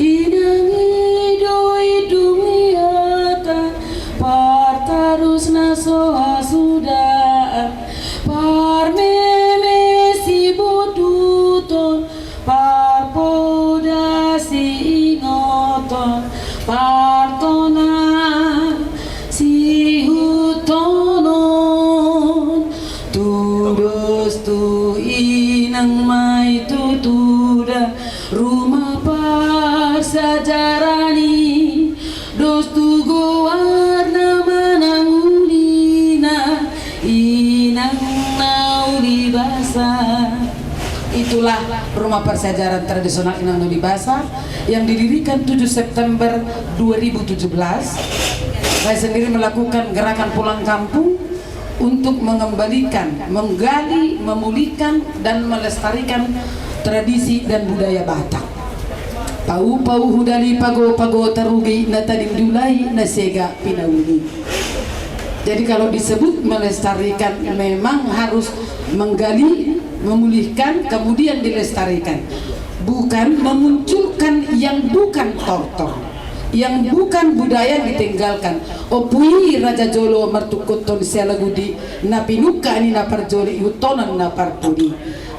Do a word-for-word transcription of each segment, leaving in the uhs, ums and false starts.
Inang i do indung iatan, partarus na so hasudaan, parmeme sibotuton, parpoda siingoton, partonan siihuthon. Tudos tu inang ma i tutu da ruma parsiajaran i, dos tu goar na manangulina, inang na uli basa. Itulah rumah persiajaran tradisional Inang na Uli Basa yang didirikan tujuh September dua ribu tujuh belas. Saya sendiri melakukan gerakan pulang kampung untuk mengembalikan, menggali, memulihkan, dan melestarikan tradisi dan budaya Batak. Pau-pau hudali, pago-pago tarugi, na tading diulai, na sega pinauli. Jadi kalau disebut melestarikan, memang harus menggali, memulihkan, kemudian dilestarikan. Bukan memunculkan yang bukan tortor, yang bukan budaya ditinggalkan. Ompu i raja jolo martungkothon siala gudi, na pinungka ni na parjolo ihuthon na parpudi.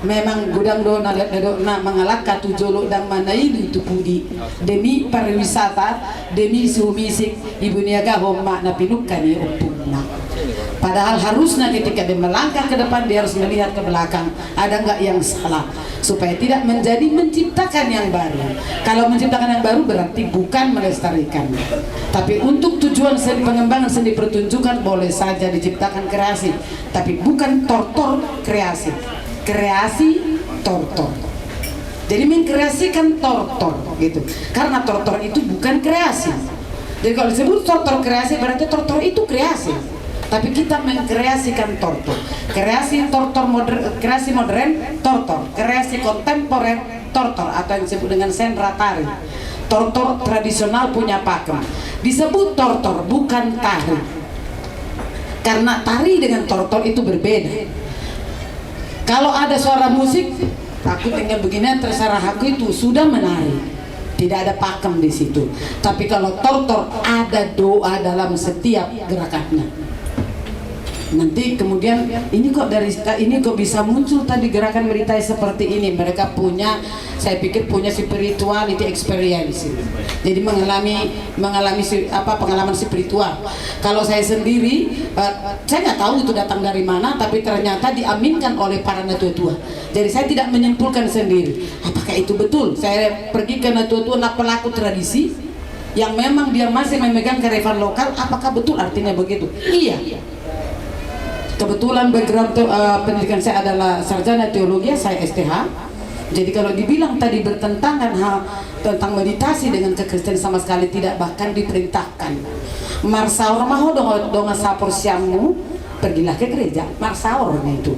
Memang godang do na, na, na mangalangka tu jolo, ndang ma na ilu tu pudi. Demi pariwisata, demi sumisik, ibu ni agahon ma na pinungka ni ompungna. Padahal harusnya ketika dia melangkah ke depan, dia harus melihat ke belakang. Ada nggak yang salah? Supaya tidak menjadi menciptakan yang baru. Kalau menciptakan yang baru berarti bukan melestarikan. Tapi untuk tujuan seni, pengembangan seni pertunjukan boleh saja diciptakan kreasi, tapi bukan tortor kreasi. Kreasi tortor. Jadi mengkreasikan tortor gitu. Karena tortor itu bukan kreasi. Jadi kalau disebut tortor kreasi, berarti tortor itu kreasi. Tapi kita mengkreasikan tortor. Kreasi tortor moder-, kreasi modern, tortor. Kreasi kontemporer, tortor. Atau yang disebut dengan senra tari. Tortor tradisional punya pakem. Disebut tortor, bukan tari. Karena tari dengan tortor itu berbeda. Kalau ada suara musik, aku tinggal begini, terserah aku, itu sudah menari. Tidak ada pakem di situ. Tapi kalau tortor, ada doa dalam setiap gerakannya. Nanti kemudian, ini kok dari, ini kok bisa muncul tadi gerakan meditasi seperti ini? Mereka punya, saya pikir punya spirituality experience. Jadi mengalami, mengalami si-, apa, pengalaman spiritual. Kalau saya sendiri, eh, saya nggak tahu itu datang dari mana, tapi ternyata diaminkan oleh para natua-tua. Jadi saya tidak menyimpulkan sendiri. Apakah itu betul? Saya pergi ke natua-tua, na pelaku tradisi, yang memang dia masih memegang kearifan lokal, apakah betul artinya begitu? Iya. Kebetulan background tu-, eh, pendidikan saya adalah sarjana teologi, saya S T H. Jadi kalau dibilang tadi bertentangan hal tentang meditasi dengan kekristenan, sama sekali tidak, bahkan diperintahkan. Marsaor ma ho dongan, dongan saporseaonmu, pergilah ke gereja. Marsaor na itu.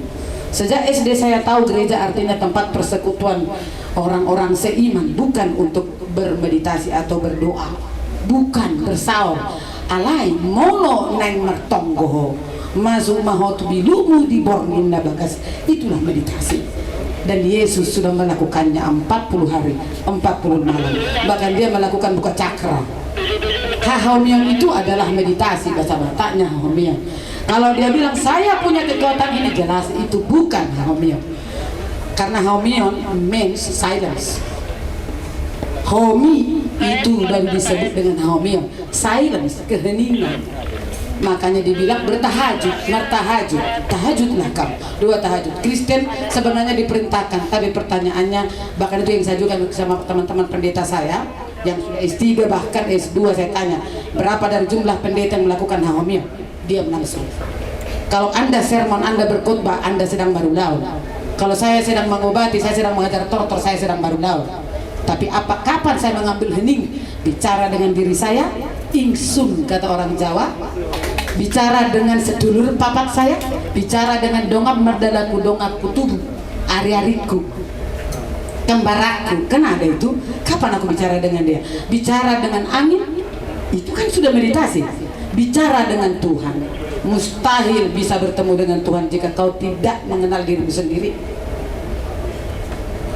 Sejak S D saya tahu gereja artinya tempat persekutuan orang-orang seiman, bukan untuk bermeditasi atau berdoa. Bukan, bersaor. Alai molo naeng martonggo ho, masuk ma ho tu bilumu di borngin na bagas. Itulah meditasi. Dan Yesus sudah melakukannya empat puluh hari, empat puluh malam. Bahkan dia melakukan buka cakra. Hahaomion itu adalah meditasi, bahasa Bataknya hahaomion. Kalau dia bilang, "Saya punya kekuatan ini," jelas itu bukan hahaomion. Karena hahaomion means silence. Haomi itu baru disebut dengan hahaomion. Silence, keheningan. Makanya dibilang bertahajud, martahajud, tahajudlah kau. Dua tahajud. Kristen sebenarnya diperintahkan, tapi pertanyaannya, bahkan itu yang saya ajukan sama teman-teman pendeta saya, yang sudah S tiga, bahkan S dua, saya tanya, "Berapa dari jumlah pendeta yang melakukan hahaomion?" Diam langsung. Kalau Anda sermon, Anda berkhotbah, Anda sedang marulaon. Kalau saya sedang mengobati, saya sedang mengajar tortor, saya sedang marulaon. Tapi apa, kapan saya mengambil hening? Bicara dengan diri saya, ingsun, kata orang Jawa. Bicara dengan sedulur papak saya, bicara dengan dongan mardalaku, donganku tubu, ari-ariku, kembaranku, kan ada itu. Kapan aku bicara dengan dia? Bicara dengan angin, itu kan sudah meditasi. Bicara dengan Tuhan. Mustahil bisa bertemu dengan Tuhan jika kau tidak mengenal dirimu sendiri.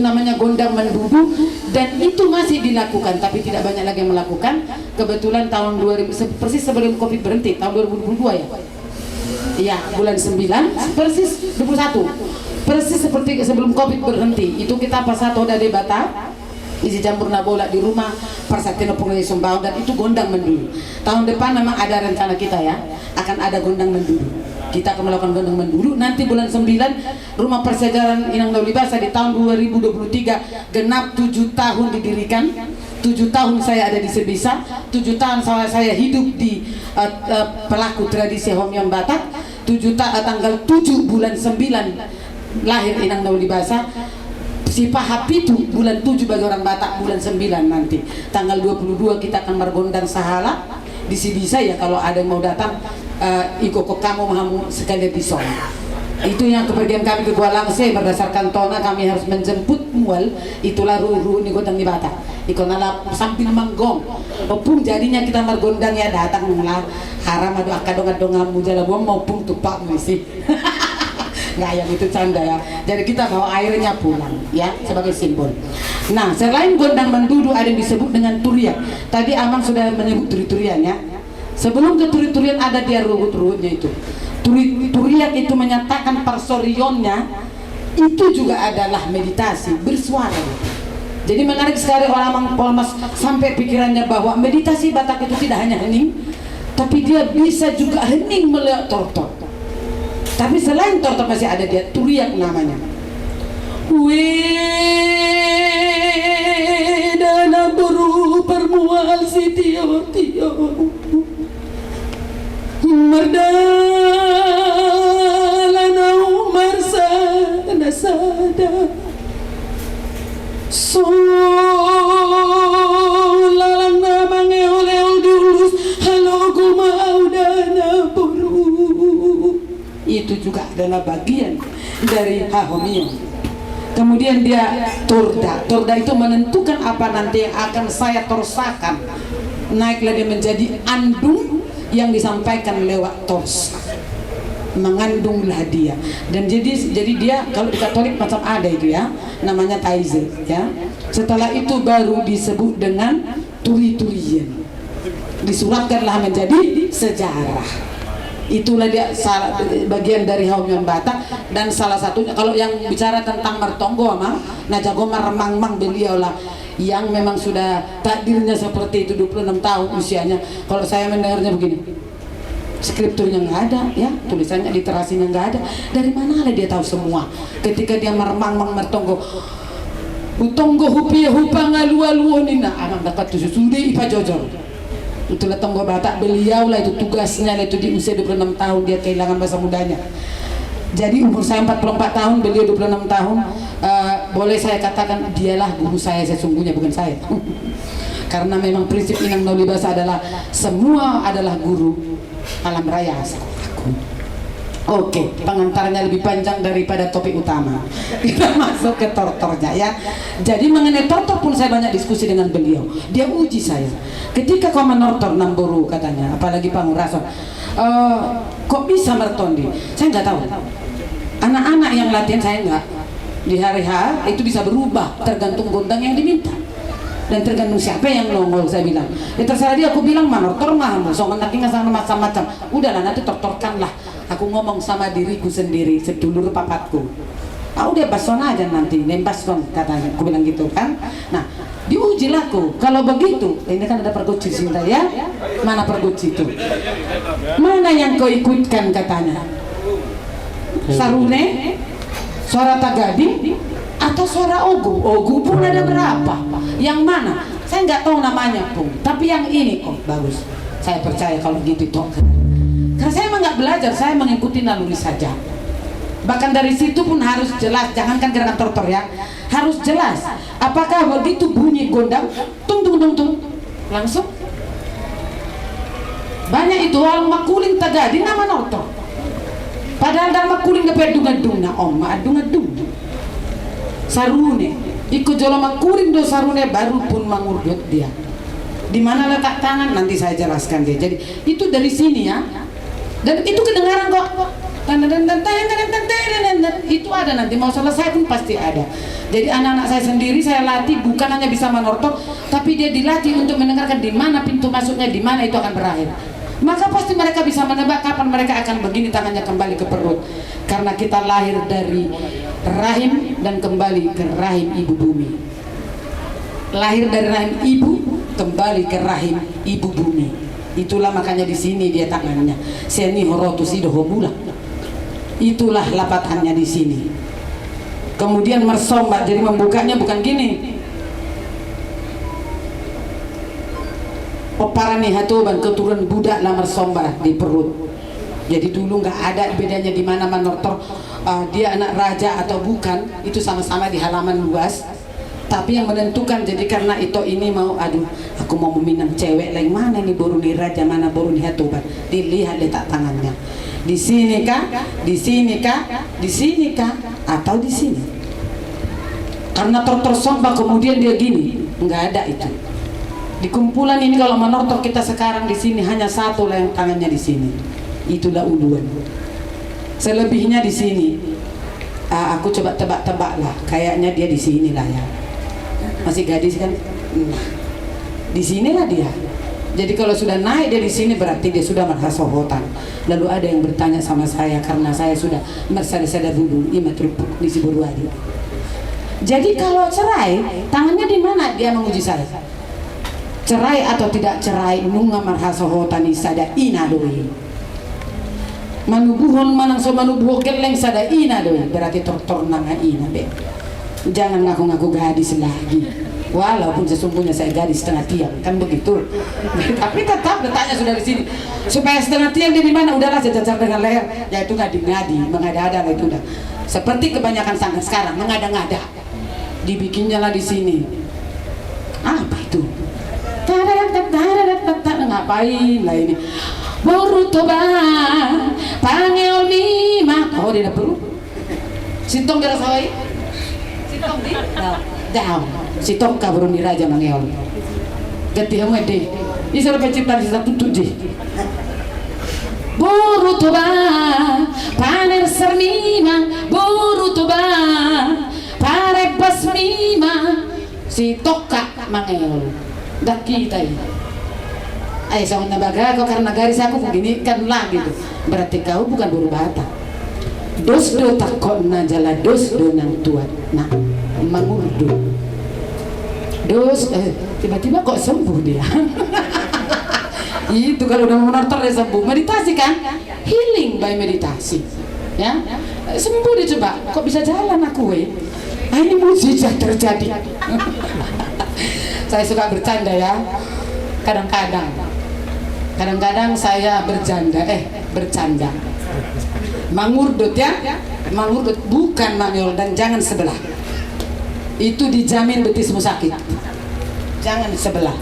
namanya gondang mendudu, dan itu masih dilakukan, tapi tidak banyak lagi yang melakukan. Kebetulan tahun dua ribu, se-, persis sebelum covid berhenti, tahun dua ribu dua puluh dua ya? Iya, bulan sembilan, persis dua puluh satu. Persis seperti sebelum covid berhenti, itu kita pas saat Oda Debata, isi campur na bola di rumah, pas saat Tino Purna Sumbaon, dan itu gondang mendudu. Tahun depan memang ada rencana kita ya, akan ada gondang mendudu. Kita akan melakukan gondang mendudu, nanti bulan sembilan, Rumah Persejarah Inang Nauli Basa di tahun dua ribu dua puluh tiga genap tujuh tahun didirikan. Tujuh tahun saya ada di Sebisa, tujuh tahun saya, saya hidup di, eh, eh, pelaku tradisi Hahomion Batak, tujuh ta-, eh, tanggal tujuh bulan sembilan lahir Inang Nauli Basa, Sipaha pitu bulan tujuh bagi orang Batak, bulan sembilan nanti. Tanggal dua puluh dua kita akan margondang sahala. Di Sebisa ya, kalau ada yang mau datang, eh, igokhon hamu ma hamu sekalian dison. Itu yang kepergian kami ke Gualangse, berdasarkan tona kami harus menjemput mual, itulah ruhut-ruhut ni gondang ni Batak. Ingkon ala sambil manggong. Ompung, jadinya kita margondang ya, datang lah. Haram ado angka dongan-donganmu, jala boan ma ompung tumpakmu isi. Nggak, yang itu canda ya. Jadi kita bawa airnya pulang ya, sebagai simbol. Nah, selain gondang mendudu ada yang disebut dengan turiak. Tadi Amang sudah menyebut turi-turian ya. Sebelum ke turi-turian ada dia ruhut-ruhutnya itu. Turi-, turiak itu menyatakan parsorionnya, itu juga adalah meditasi, bersuara. Jadi menarik sekali orang Amang Polmas sampai pikirannya bahwa meditasi Batak itu tidak hanya hening, tapi dia bisa juga hening melewat tortor. Tapi selain tortor masih ada dia turiak namanya. Weda na boru parmual sitio-tio. Mardalan au marsada-sada. Songon lalang na mangeol-eol di ullus, halogo ma au da na boru. Itu juga adalah bagian dari hahomion. Kemudian dia torda. Torda itu menentukan apa nanti yang akan saya torsakan naiklah dia menjadi andung yang disampaikan lewat torsa. Mengandunglah dia. Dan jadi, jadi dia kalau di Katolik macam ada itu ya, namanya taize ya. Setelah itu baru disebut dengan turi-turian. Disuratkanlah menjadi sejarah. Itulah dia salah, bagian dari haum yang Batak. Dan salah satunya, kalau yang bicara tentang martonggo, amang, na jago marmangmang beliau lah, yang memang sudah takdirnya seperti itu, dua puluh enam tahun usianya. Kalau saya mendengarnya begini, skripturnya nggak ada, ya, tulisannya, literasinya nggak ada. Dari mana lah dia tahu semua? Ketika dia marmangmang martonggo, "Hutonggo hupia hupangalualuon," ninna, amang, dapat tu susude i pajojor. Itulah tonggo Batak, beliau lah itu tugasnya lah itu di usia dua puluh enam tahun dia kehilangan masa mudanya. Jadi umur saya empat puluh empat tahun, beliau dua puluh enam tahun. Eh, boleh saya katakan dialah guru saya sesungguhnya, bukan saya. Karena memang prinsip Inang Nauli Basa adalah semua adalah guru alam raya asal aku. Oke, pengantarnya lebih panjang daripada topik utama. Kita masuk ke tortornya, ya. Jadi mengenai tortor pun saya banyak diskusi dengan beliau. Dia uji saya. "Ketika kau manortor, namboru," katanya, apalagi Pangurason, "eh, kok bisa martondi?" "Saya nggak tahu. Anak-anak yang latihan, saya nggak. Di hari H itu bisa berubah tergantung gondang yang diminta dan tergantung siapa yang nongol," saya bilang. "Ya, terserah dia," aku bilang, "manortor ma hamu, songon nangkin nggak sama macam-macam. Udahlah, nanti tortorkanlah." Aku ngomong sama diriku sendiri, sedulur papatku. "Ah, udah, bason aja nanti, nem bason," katanya. Aku bilang gitu kan. Nah, diuji lah aku. "Kalau begitu," ini kan ada perguci cinta, ya. "Mana perguci itu? Mana yang kau ikutkan?" katanya. "Sarune, suara tagading, atau suara ogu?" Ogu pun ada berapa. "Yang mana?" "Saya nggak tahu namanya, Pung. Tapi yang ini kok bagus." Saya percaya kalau gitu, toh. Karena saya emang nggak belajar, saya mengikuti naluri saja. Bahkan dari situ pun harus jelas, jangankan gerakan tortor, ya, harus jelas. Apakah begitu bunyi gondang, tung, tung, tung, tung, langsung? Banyak itu orang makuling tagading nama nortor. Padahal dalam makuling dope adung-adung, nah, om, adung-adung. Sarune, ingkon jolo makuling do sarune, baru pun mangurdot dia. Di mana letak tangan, nanti saya jelaskan dia. Jadi, itu dari sini, ya. Dan itu kedengaran kok. Tan, tan, tan, tan, tan, tan, tan, tan, tan. Itu ada nanti, mau selesai pun pasti ada. Jadi, anak-anak saya sendiri saya latih bukan hanya bisa manortor, tapi dia dilatih untuk mendengarkan di mana pintu masuknya, di mana itu akan berakhir. Maka pasti mereka bisa menebak kapan mereka akan begini tangannya kembali ke perut. Karena kita lahir dari rahim dan kembali ke rahim ibu bumi. Lahir dari rahim ibu, kembali ke rahim ibu bumi. Itulah makanya di sini dia tangannya. Sian i ho ro, tusi do ho mulak. Itulah lapatannya di sini. Kemudian marsomba, jadi membukanya bukan gini. Pomparan ni Hatoban, keturunan Budak lah marsomba di perut. Jadi dulu nggak ada bedanya di mana manortor, eh, dia anak raja atau bukan, itu sama-sama di halaman luas. Tapi yang menentukan, jadi karena ito ini mau, "Aduh, aku mau meminang cewek, lah yang mana ini, boru ni raja, mana boru ni Hatoban?" Dilihat letak tangannya. Di sini kah? Di sini kah? Di sini kah? Atau di sini? Karena tortor somba, kemudian dia gini, nggak ada itu. Di kumpulan ini kalau manortor kita sekarang di sini hanya satu lah yang tangannya di sini. Itulah uluan. Selebihnya di sini. Ah, aku coba tebak-tebak lah. Kayaknya dia di sini lah ya. Masih gadis kan? Nah, di sinilah dia. Jadi kalau sudah naik dia di sini, berarti dia sudah marhasohotan. Lalu ada yang bertanya sama saya, karena saya sudah marsada-sada bulu, ima turpuk ni si boru adi. Jadi kalau cerai, tangannya di mana? Dia menguji saya. Cerai atau tidak cerai, nunga marhasohotan i, sada ina do i. Manubuhon manang so manubuhon gelleng, sada ina do i, berarti tortor nanga ina be. Jangan ngaku-ngaku gadis lagi. Walaupun sesungguhnya saya gadis setengah tiang, kan begitu. Tapi tetap letaknya sudah di sini. Supaya setengah tiang dia di mana? Udahlah, sejajar dengan leher. Ya, itu ngadi-ngadi, mengada-ada lah itu udah. Seperti kebanyakan sanggar sekarang, mengada-ngada. Dibikinnya lah di sini. Apa itu? Tadadadad, tadadadad, tadadadad. Ngapain lah ini? Boru Toba, pangeol mi ma. Oh, dia dapur. Sintong gara sawai. Sintong di? Daong. Sintong ka boru ni raja mangeol. Ganti hamu ede. Isa rupa cipta di satu tujuh. Boru Toba, panerser mi ma, boru Toba, parebas mi ma. Si Tokka mangeol. Ndang hita i. Eh, songon na bagak, kau karena garis aku begini kan lagi tuh. Berarti kau bukan boru Batak. Dos do tangkokna jala dos do nang tuatna. Mangurdo. Dos, eh, tiba-tiba kok sembuh dia. Itu kalau udah menortor dia sembuh. Meditasi kan? Healing by meditasi. Ya, sembuh dia coba. Kok bisa jalan aku, eh? Ah, ini mujizat terjadi. Saya suka bercanda ya. Kadang-kadang. Kadang-kadang saya berjanda, eh, bercanda. Mangurdut ya. Mangurdut bukan mangeol dan jangan sebelah. Itu dijamin betismu sakit. Jangan sebelah.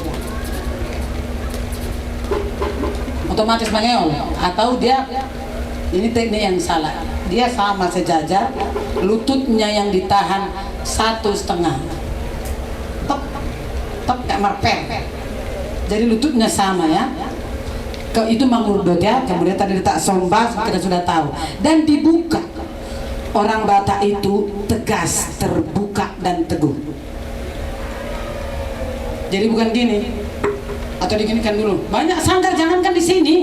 Otomatis mangeol atau dia ini teknik yang salah. Dia sama sejajar, lututnya yang ditahan satu setengah. Tek, tek kayak marper. Jadi lututnya sama ya. Ke, itu mangurdut ya. Kemudian tadi letak somba, kita sudah tahu. Dan dibuka. Orang Batak itu tegas, terbuka dan teguh. Jadi bukan gini. Atau diginikan dulu. Banyak sanggar, jangankan di sini,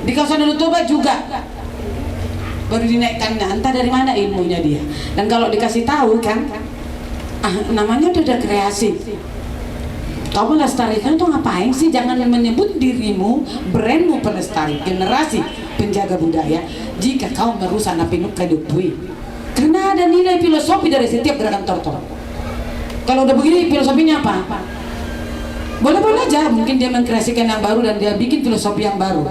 di kawasan Danau Toba juga. Baru dinaikkannya, entah dari mana ilmunya dia. Dan kalau dikasih tahu kan, ah, namanya udah ada kreasi. Kau melestarikan itu ngapain sih? Jangan menyebut dirimu, brandmu pelestari generasi penjaga budaya jika kau merusak na pinungka di tubuh. Karena ada nilai filosofi dari setiap gerakan tortor. Kalau udah begini, filosofinya apa? Boleh-boleh aja, mungkin dia mengkreasikan yang baru dan dia bikin filosofi yang baru.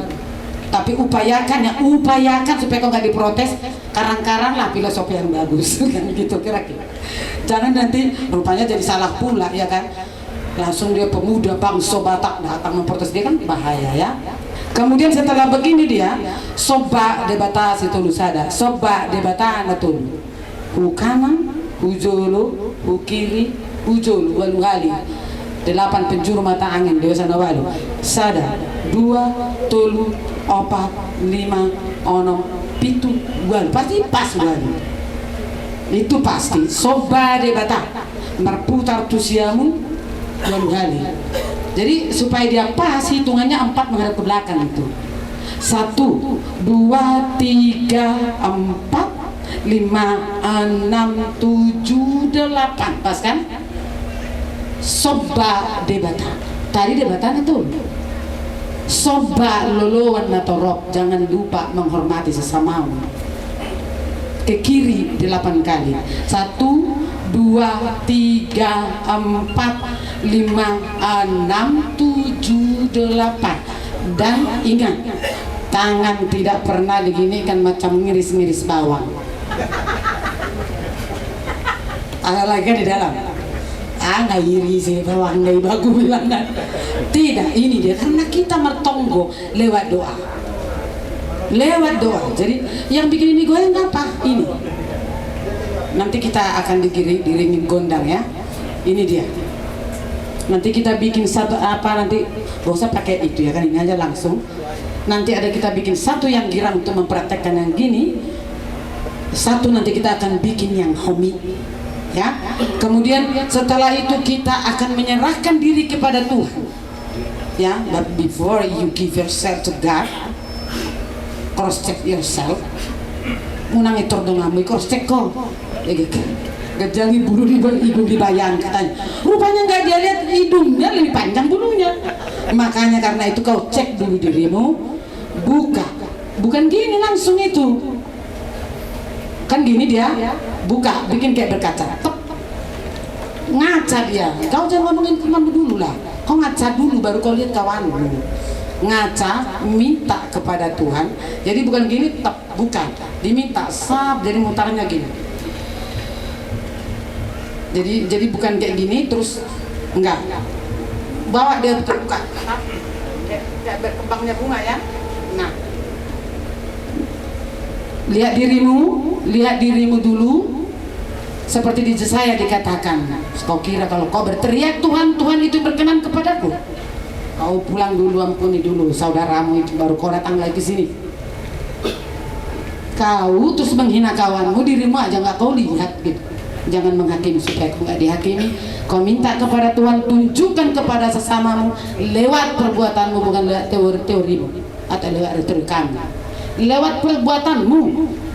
Tapi upayakan ya, upayakan supaya kau nggak diprotes. Karang-karang lah filosofi yang bagus, kan gitu kira-kira. Jangan nanti rupanya jadi salah pula, ya kan? Langsung dia pemuda bangsa Batak datang memprotes, dia kan bahaya ya. Kemudian setelah begini dia, somba Debata Sitolu Sada, somba Debata na tolu. Hu kanan, hu jolo, hu kiri, hu jolo, walu hali. Delapan penjuru mata angin, dewasa na walu. Sada, dua, tolu, opat, lima, onom, pitu, walu. Pasti pas walu. Itu pasti. Somba Debata. Marputar tu siamun walu hali. Jadi supaya dia pas hitungannya empat menghadap ke belakang itu. Satu, dua, tiga, empat, lima, enam, tujuh, delapan. Pas kan? Somba Debata. Tadi Debata na tolu. Somba loloan na torop, jangan lupa menghormati sesamamu. Ke kiri delapan kali. Satu, dua, tiga, empat, lima, enam, tujuh, delapan. Dan ingat, tangan tidak pernah diginikan macam ngiris-ngiris bawang. Ada lagi kan di dalam. Ah, nggak iri sih bawang, nggak ibagu bilang kan. Tidak, ini dia karena kita martonggo lewat doa. Lewat doa. Jadi yang bikin ini goyang apa? Ini. Nanti kita akan digiring, diiringi gondang ya. Ini dia. Nanti kita bikin satu apa nanti, gak usah pakai itu ya kan, ini aja langsung. Nanti ada kita bikin satu yang girang untuk mempraktekkan yang gini. Satu nanti kita akan bikin yang homi. Ya. Kemudian setelah itu kita akan menyerahkan diri kepada Tuhan. Ya, but before you give yourself to God, cross check yourself. Unang itor donganmu, cross check ho. Ya gitu. Ganjangi bulu di idung di bayang katanya. Rupanya nggak dia lihat, idungnya lebih panjang bulunya. Makanya karena itu kau cek dulu dirimu, buka. Bukan gini langsung itu. Kan gini dia, buka, bikin kayak berkaca. Tep. Ngaca dia. Kau jangan ngomongin temanmu dulu lah. Kau ngaca dulu, baru kau lihat kawanmu. Ngaca, minta kepada Tuhan. Jadi bukan gini, tep, bukan. Diminta, sap, jadi mutarnya gini. Jadi, jadi bukan kayak gini, terus enggak. Bawa dia terbuka. Kayak, kayak berkembangnya bunga ya. Nah. Lihat dirimu, lihat dirimu dulu. Seperti di Yesaya dikatakan, kau kira kalau kau berteriak, "Tuhan, Tuhan," itu berkenan kepadaku? Kau pulang dulu, ampuni dulu saudaramu itu, baru kau datang lagi ke sini. Kau terus menghina kawanmu, dirimu aja nggak kau lihat gitu. Jangan menghakimi supaya kau nggak dihakimi. Kau minta kepada Tuhan, tunjukkan kepada sesamamu lewat perbuatanmu, bukan lewat teori-teorimu atau lewat retorikamu. Lewat perbuatanmu,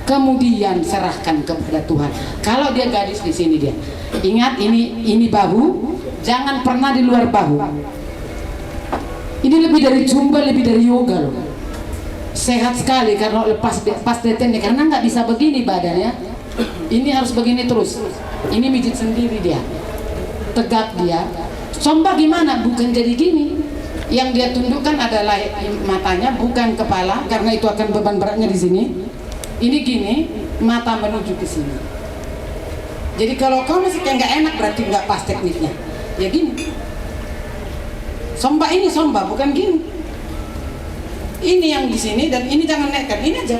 kemudian serahkan kepada Tuhan. Kalau dia gadis, di sini dia. Ingat, ini ini bahu, jangan pernah di luar bahu. Ini lebih dari zumba, lebih dari yoga loh. Sehat sekali karena lepas de-, pas deten nih, karena nggak bisa begini badannya. Ini harus begini terus. Ini mijit sendiri dia. Tegak dia. Somba gimana? Bukan jadi gini. Yang dia tundukkan adalah matanya, bukan kepala, karena itu akan beban beratnya di sini. Ini gini, mata menuju ke sini. Jadi kalau kau masih kayak nggak enak, berarti nggak pas tekniknya. Ya gini. Somba ini somba, bukan gini. Ini yang di sini dan ini jangan naikkan, ini aja.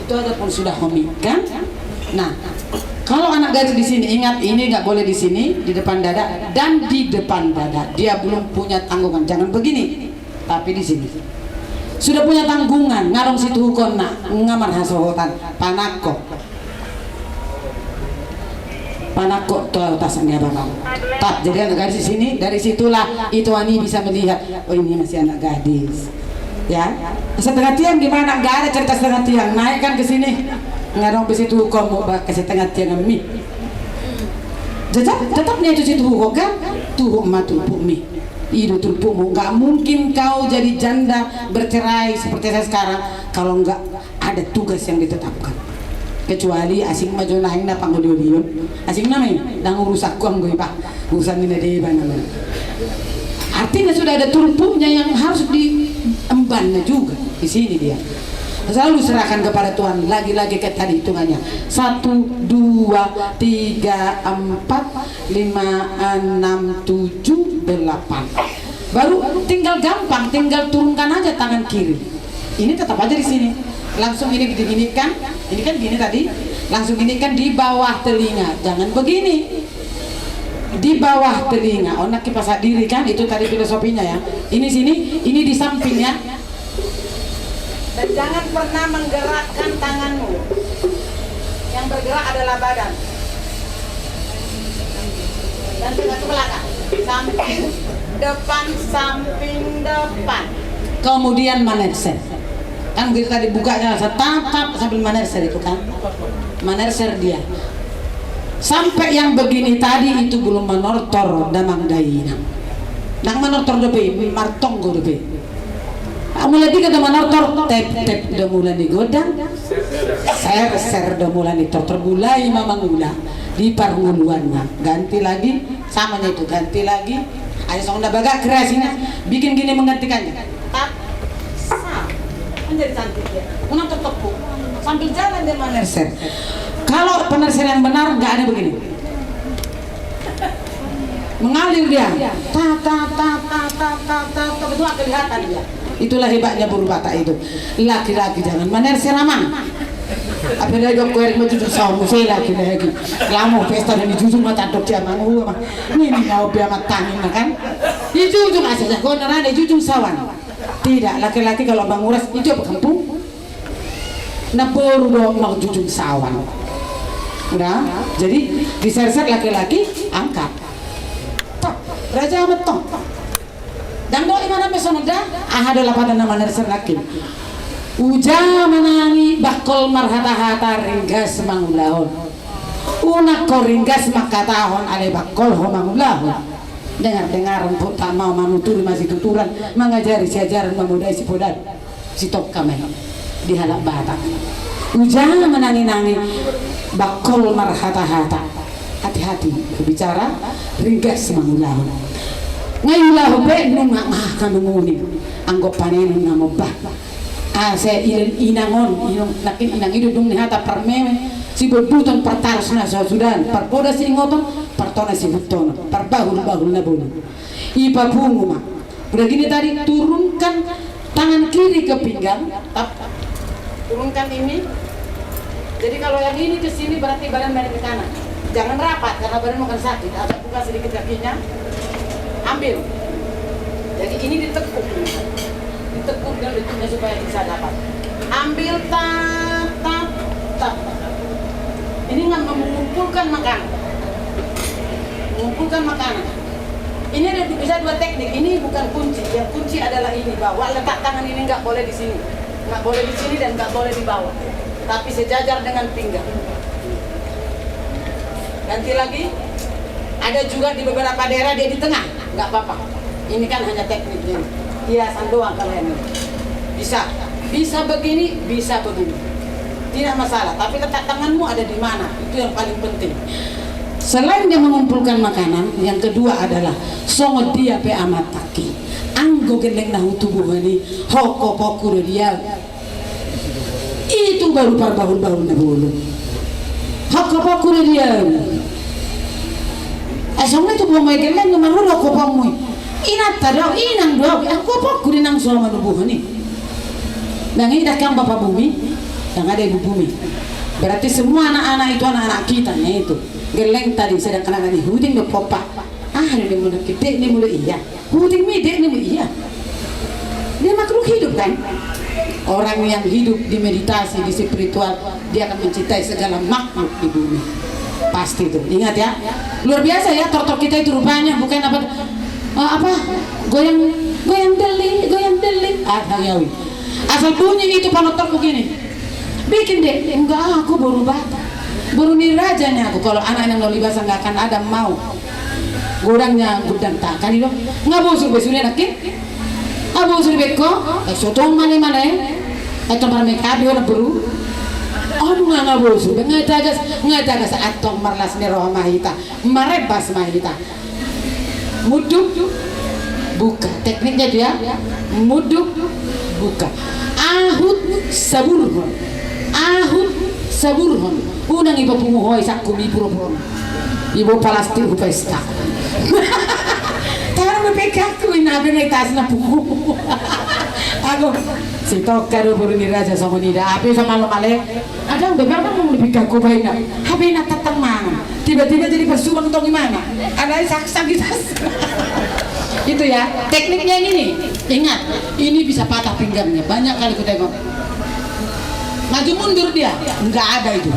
Itu aja pun sudah komik kan? Nah, kalau anak gadis di sini, ingat, ini nggak boleh di sini, di depan dada dan di depan dada. Dia belum punya tanggungan, jangan begini. Tapi di sini sudah punya tanggungan, ngadong situhukonna, nga marhasohotan, panangko. Panangko tu atas ni abang. Tap, jadi anak gadis di sini, dari situlah itu ani bisa melihat, oh, ini masih anak gadis. Ya, setengah tiang gimana? Nggak ada cerita setengah tiang. Naik kan ke sini, ngadong besi tuhuk, mau ke setengah tiang mi. Tetap, tetap nih itu situhuk kan? Tuhuk ma turpukmi. I do turpukmu. Nggak mungkin kau jadi janda bercerai seperti saya sekarang kalau nggak ada tugas yang ditetapkan. Kecuali asing ma jo naeng na pangoliolion. Asing nama ini? Nang urusanku anggo iba. Urusan ni na deba namanya. Artinya sudah ada turpuknya yang harus diembannya juga. Di sini dia. Selalu serahkan kepada Tuhan. Lagi-lagi kayak tadi hitungannya. Satu, dua, tiga, empat, lima, enam, tujuh, delapan. Baru tinggal gampang, tinggal turunkan aja tangan kiri. Ini tetap aja di sini. Langsung ini diginikan, ini kan gini tadi. Langsung ginikan di bawah telinga. Jangan begini. Di bawah telinga. Oh, nak kipas diri kan, itu tadi filosofinya ya. Ini sini, ini di samping ya. Dan jangan pernah menggerakkan tanganmu. Yang bergerak adalah badan. Dan tengah ke belakang. Samping, depan, samping, depan. Kemudian manerser. Kan begitu tadi bukanya, saya tatap sambil manerser itu kan. Manerser dia. Sampai yang begini tadi itu belum manortor damang dainang. Nang manortor dope, martonggo dope. Ah, mulai tiga do manortor, tep-tep do mula ni godang, ser-ser do mula ni tortor, mulai ma mangula di parngoluanna. Ganti lagi, samanya itu, ganti lagi. Ada songon na bagak kreasinya, bikin gini menggantikannya. Tap, sa. Kan jadi cantik dia. Unang tertepuk. Sambil jalan dia manerser. Kalau penerser yang benar, nggak ada begini. Mengalir dia. Ta, ta, ta, ta, ta, ta, ta, ta, betul nggak kelihatan dia. Itulah hebatnya boru Batak itu. Laki-laki jangan manerser, amang. Apalagi kau kuerik mau jujur sawan, saya laki-laki. Lamo pesta dan dijujur mata dok dia, amang. Ini mau biar matangin, kan? Dijujur aja, jago nerana dijujur sawan. Tidak, laki-laki kalau manguras itu apa kampung? Na boru do manjujung sawan. Udah, jadi diserser laki-laki, angkat. Tah, raja metong. Dang do imana mesonda, aha do lapatan na manerser laki. Uja manangi bangkol marhata-hata ringgas mangulahon. Unang ho ringgas mangkatahon alai bangkol ho mangulahon. Dengar-dengaran po tak mau manuturi masituturan, mangajari siajaran mamodai sipodan. Sitongka ma i di halak Batak. Uja manangi-nangi bangkol marhata-hata. Hati-hati berbicara, ringgas mangulahon. Nga iulahon pe nunga, ah, kanumuni. Anggo panenon na mombah. Asa ilen inang on, inang, nangkin inang i do dung ni hata parmeme, sibonduton, partarus na so sudahan, parpoda siingoton, partona sihutonon, parbahul-bahul na bolon. Ipapungu ma. Udah gini tadi, turunkan tangan kiri ke pinggang, tap, turunkan ini. Jadi kalau yang ini ke sini berarti badan main ke kanan. Jangan rapat karena badan akan sakit. Agak buka sedikit kakinya. Ambil. Jadi ini ditekuk. Ditekuk dengan lututnya supaya bisa dapat. Ambil, tap, tap, tap. Ini nga Mengumpulkan makanan. Mengumpulkan makanan. Ini ada du-, bisa dua teknik. Ini bukan kunci. Yang kunci adalah ini, bahwa letak tangan ini nggak boleh di sini, nggak boleh di sini, dan nggak boleh di bawah, tapi sejajar dengan pinggang. Ganti lagi. Ada juga di beberapa daerah dia di tengah, nggak apa-apa. Ini kan hanya tekniknya. Hiasan doang kalau yang ini. Bisa, bisa begini, bisa begini. Tidak masalah, tapi letak tanganmu ada di mana, itu yang paling penting. Selain dia mengumpulkan makanan, yang kedua adalah songon dia pe amataki. Anggo gelleng na hutubuhon i, hokopokku do dia. Itu baru parbahulbahul na bolon. Hokopokku do dia. Eh, songon i tubuhonmu i gelleng, na marhula hokopokmu i. Inanta do, inang do, eh, hokopokku do inang so manubuhon i. Nang i dang hang bapa bumi, nang ada ibu bumi. Berarti semua anak-anak itu anak-anak kita, ya itu. Gelleng tadi, sedangkan anak ni huting do pompa. Ah, ini mulai gede, ini mulai iya. Huting mide ni, iya. Dia makhluk hidup, kan? Orang yang hidup di meditasi, di spiritual, dia akan mencintai segala makhluk di bumi. Pasti itu. Ingat, ya. Luar biasa, ya, tortor kita itu rupanya bukan apa, eh, apa, goyang, goyang deli, goyang deli. Ah, hang yawi. Asal bunyi itu panortorku gini. Bikin, Dek. Enggak, aku boru Batak. Boru ni raja ni aku. Kalau anak yang Loli Basa nggak akan ada mau. Godangnya godang ta, kan itu. Nggak bosur be sude, nangkin. Nggak bosur be ko. Eh, sotong male-male. Eh, tomar make up, dia boru. Oh, nggak, nggak bosur be. Nggak tagas, nggak tagas, antong marlas ni roha ma hita. Marebas ma hita. Muduk, buka. Tekniknya dia, muduk, buka. Ahut, saburhon. Ahut, saburhon. Unang iba pungu ho i, sakku mi puro-puro. Iba palastik hu pesta. Taruh di pekakku, ina bena itas na pungu. Aku, si toka do boru ni raja songon i da. Ape sama lo male. Ada udah berapa mau lebih gago baina. Habena tatang mangan. Tiba-tiba jadi bersubang tong imana. Ada saksak gitu. Itu ya, tekniknya yang ini. Ingat, ini bisa patah pinggangnya. Banyak kali ku tengok. Maju mundur dia, nggak ada itu.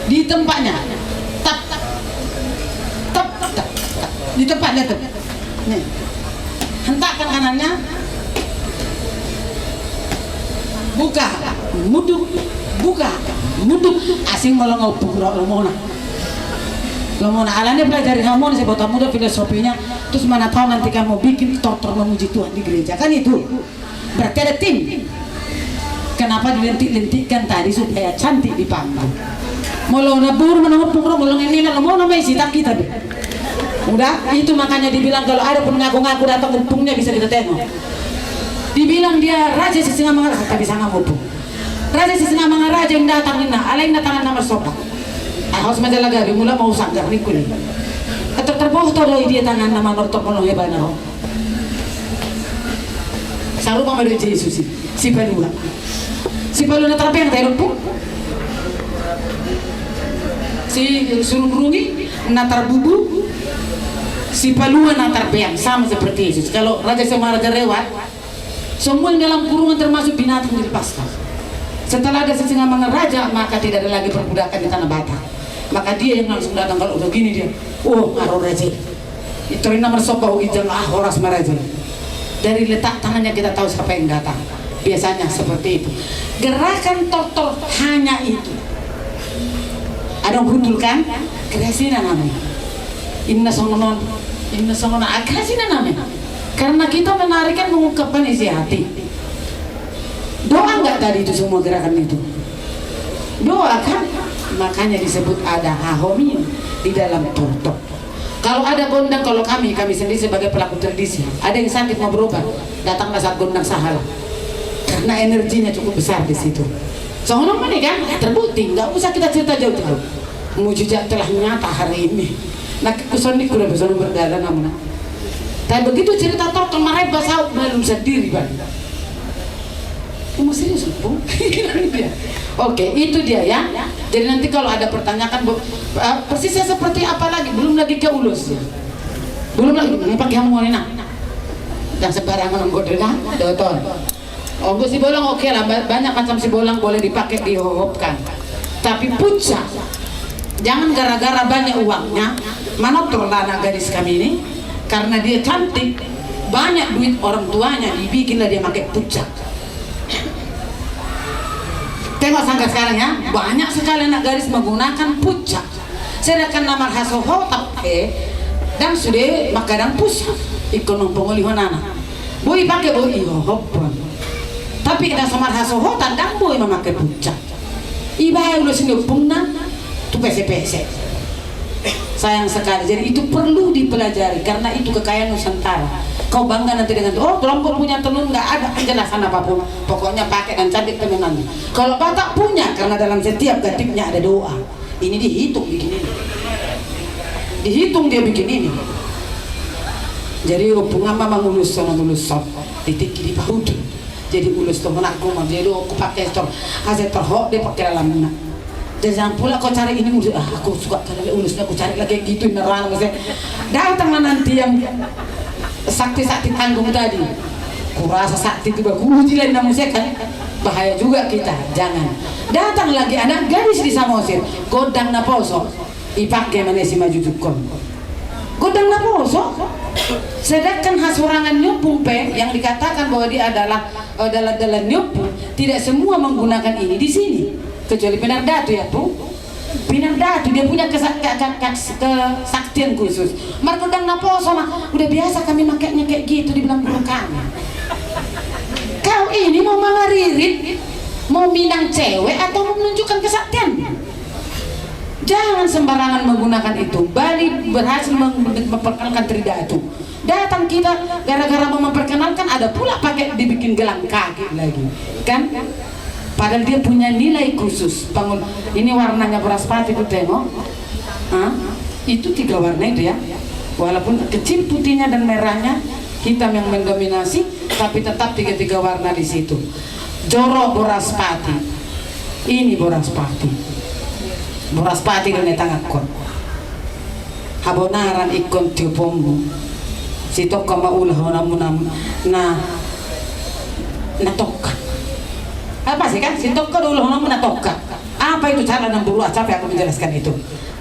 Di tempatnya. Tap, tap, tap, tap, tap. Di tempatnya tuh. Nih. Hentakkan kanannya. Buka, muduk, buka, muduk. Asing molo nga ompung ro lomona. Lomona. Alani pelajari hamu ni, saya buat hamu do filosofinya. Terus mana tahu nanti kamu bikin tortor memuji Tuhan di gereja. Kan itu. Berarti ada tim. Kenapa dilentik-lentikkan tadi supaya cantik di panggung? Molo na boru manang ompung ro, molo ngenena lomona ma i, sitak hita be. Udah, itu makanya dibilang kalau ada pun ngaku-ngaku datang ompungnya bisa kita tengok. Dibilang dia raja Sisingamangaraja, tapi sanga ompung. Raja Sisingamangaraja yang datang ninna, alai ninna tanganna marsomba. Ah, haus ma jala gabe, mula mau sanggar ni kuli. Atau terbohto do i dia tanganna manortor molo hebana ro. Sarupa ma do Jesus i, si palua. Si palua na tarbeang, tai lompu. Si surung-rung i na tarbubu. Si palua na tarbeang, sama seperti Yesus. Kalau Raja Sisingamangaraja lewat, semua yang dalam kurungan termasuk binatang dilepaskan. Setelah ada Sisingamangaraja, maka tidak ada lagi perbudakan di Tanah Batak. Maka dia yang langsung datang, kalau udah gini dia, oh, nga ro raja i. Itu ninna marsomba hu ginjang, ah, horas ma raja i. Dari letak tangannya kita tahu siapa yang datang. Biasanya seperti itu. Gerakan tortor hanya itu. Adong hundul kan? Kreasi na namanya. Inna songon on, inna songon on, ah, kreasi na namanya. Karena kita menarikan, mengungkapkan isi hati. Doa nggak tadi itu semua gerakan itu? Doa kan? Makanya disebut ada hahomion di dalam tortor. Kalau ada gondang, kalau kami, kami sendiri sebagai pelaku tradisi, ada yang sakit mau berobat, datanglah saat gondang sahala. Karena energinya cukup besar di situ. Songon on ma i kan? Terbukti, nggak usah kita cerita jauh-jauh. Mujizat telah nyata hari ini. Nah, kuson ni kura besono berdalan namuna. Tapi begitu cerita tortor, marebas, saut belum sendiri, Bang. Kamu serius, Bung? Oke, itu dia ya. Jadi nanti kalau ada pertanyaan, Bu, eh, persisnya seperti apa lagi? Belum lagi ke ulos ya. Belum lagi, ini pakai hamu ini, nah. Yang sembarangan, onggo deh, nah. Dotol. Onggo sibolang, oke lah, ba-, banyak macam sibolang boleh dipakai, dihohopkan. Tapi puncak Jangan gara-gara banyak uangnya, manortor lah anak gadis kami ini, karena dia cantik, banyak duit orang tuanya, dibikinlah dia pakai puncak. Tengok sampai sekarang ya, banyak sekali anak gadis menggunakan puncak. Sedangkan na marhasohotan pe, ndang sude mangkadang puncak. Ingkon nang pangolihon anak. Boi pake boi ihohophon. Tapi na so marhasohotan, ndang boi mamake puncak. Ibaen ulos ni ompungna tu pese-pese. Sayang sekali. Jadi itu perlu dipelajari karena itu kekayaan Nusantara. Kau bangga nanti dengan, "Oh, Lombok punya tenun," nggak ada penjelasan apapun. Pokoknya pakai dan cantik tenunannya. Kalau Batak punya, karena dalam setiap gadipnya ada doa. Ini dihitung bikin ini. Dihitung dia bikin ini. Jadi ompung ama mangulus sono, mangulus sono. Di tingki di pahutu. Jadi ulos tu manakku ma dia do, aku pakai setor. Asa setor hok dia pakai dalamna. Jadi jangan pula kau cari ini ulos. Ah, aku suka kali ulos, aku cari lagi yang gitu, nerang mesti. Datanglah nanti yang sakti-sakti tanggung tadi. Kurasa sakti itu bagus, uji lain namun saya kan. Bahaya juga kita, jangan. Datang lagi anak gadis di Samosir, godang naposo. Ipake ma na simanjujungkon. Godang naposo. Sedangkan hasorangan ni ompung pe yang dikatakan bahwa dia adalah, eh, dalan-dalan ni ompung, tidak semua menggunakan ini di sini. Kecuali pinardatu ya, Pung. Pinardatu, dia punya kesa-, ke-, ke-, ke-, kesaktian khusus. Margodang naposo ma, udah biasa kami makainya kayak gitu, dibilang guru kami. Kau ini mau mangaririt, mau minang cewek atau mau menunjukkan kesaktian? Jangan sembarangan menggunakan itu. Bali berhasil mem-, memperkenalkan Tridatu. Datang kita gara-gara mau memperkenalkan, ada pula pakai dibikin gelang kaki lagi, kan? Padahal dia punya nilai khusus. Bangun, ini warnanya boras pati, ku tengok. Hah? Itu tiga warna itu ya. Walaupun kecil putihnya dan merahnya, hitam yang mendominasi, tapi tetap tiga-tiga warna di situ. Joro boras pati. Ini boras pati. Boras pati do na i tangankon. Habonaran ingkon tioponmu. Sitongka ma ulahononmu na, na, na tongka. Apa sih kan? Sitongka do ulahononmu na tongka. Apa itu cara nang buru, ah, capek aku menjelaskan itu.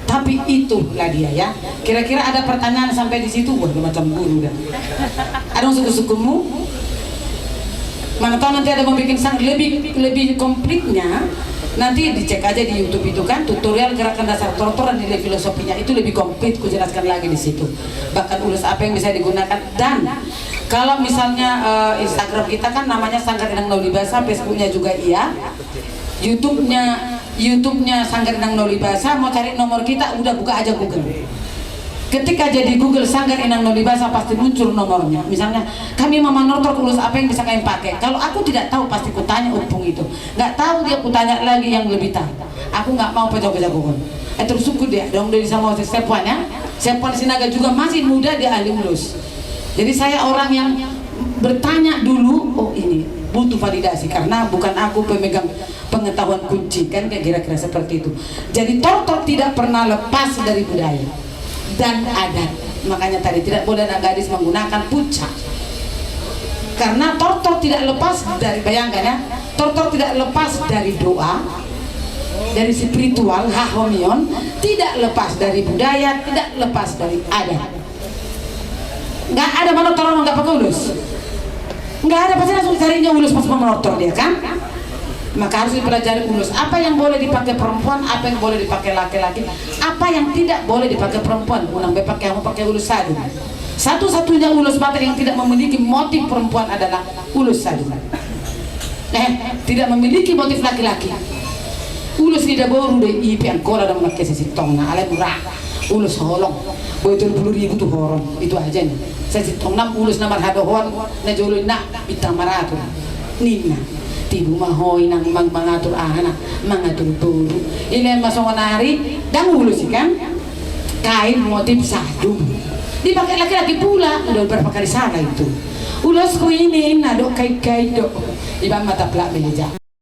Tapi itulah dia ya. Kira-kira ada pertanyaan sampai di situ? Wah, lu macam guru dah. Ada yang suku-sukumu? Mana tahu nanti ada mau bikin sang lebih, lebih komplitnya. Nanti dicek aja di YouTube itu kan, tutorial gerakan dasar tortor dan nilai filosofinya itu lebih komplit, ku jelaskan lagi di situ. Bahkan ulos apa yang bisa digunakan dan kalau misalnya, eh, Instagram kita kan namanya Sanggar Inang Nauli Basa, Facebooknya juga iya, YouTube-nya, YouTube-nya Sanggar Inang Nauli Basa, mau cari nomor kita, udah buka aja Google. Ketik aja di Google Sanggar Inang Nauli Basa, pasti muncul nomornya. Misalnya, kami mau manortor, ulos apa yang bisa kami pakai? Kalau aku tidak tahu, pasti kutanya ompung itu. Nggak tahu dia, kutanya lagi yang lebih tahu. Aku nggak mau pajago-jagohon. Eh, terus suku dia dong dari sama Sepuan ya. Sepuan Sinaga juga masih muda, dia ahli ulos. Jadi saya orang yang bertanya dulu, oh ini butuh validasi karena bukan aku pemegang pengetahuan kunci, kan, kayak kira-kira seperti itu. Jadi tortor tidak pernah lepas dari budaya dan adat. Makanya tadi tidak boleh anak gadis menggunakan puncak. Karena tortor tidak lepas dari, bayangkan ya, tortor tidak lepas dari doa, dari spiritual, hahomion, tidak lepas dari budaya, tidak lepas dari adat. Nggak ada manortor nggak pakai ulos. Nggak ada, pasti langsung carinya ulos pas mau manortor dia kan. Maka harus dipelajari ulos. Apa yang boleh dipakai perempuan, apa yang boleh dipakai laki-laki, apa yang tidak boleh dipakai perempuan. Unang be pakai, mau pakai ulos sadun. Satu-satunya ulos Batak yang tidak memiliki motif perempuan adalah ulos sadun. Eh, tidak memiliki motif laki-laki. Ulos ni daboru do i, pe angkola do mangke sisintongna, alai murah. Ulos holong. Boi tolu puluh ribu tu horon. Itu aja nih. Sisintongna ulos na marhadohon, na jolo inna bintang maratur. Ninna. Tibu ma ho inang mang-, mangatur anak, mangatur boru. Ile ma songon ari, ndang ulos i kan? Kain motif sadun. Dipakai laki-laki pula, udah berapa kali salah itu. Ulosku ini, na do kain-kain do. Iba mata pelak meja.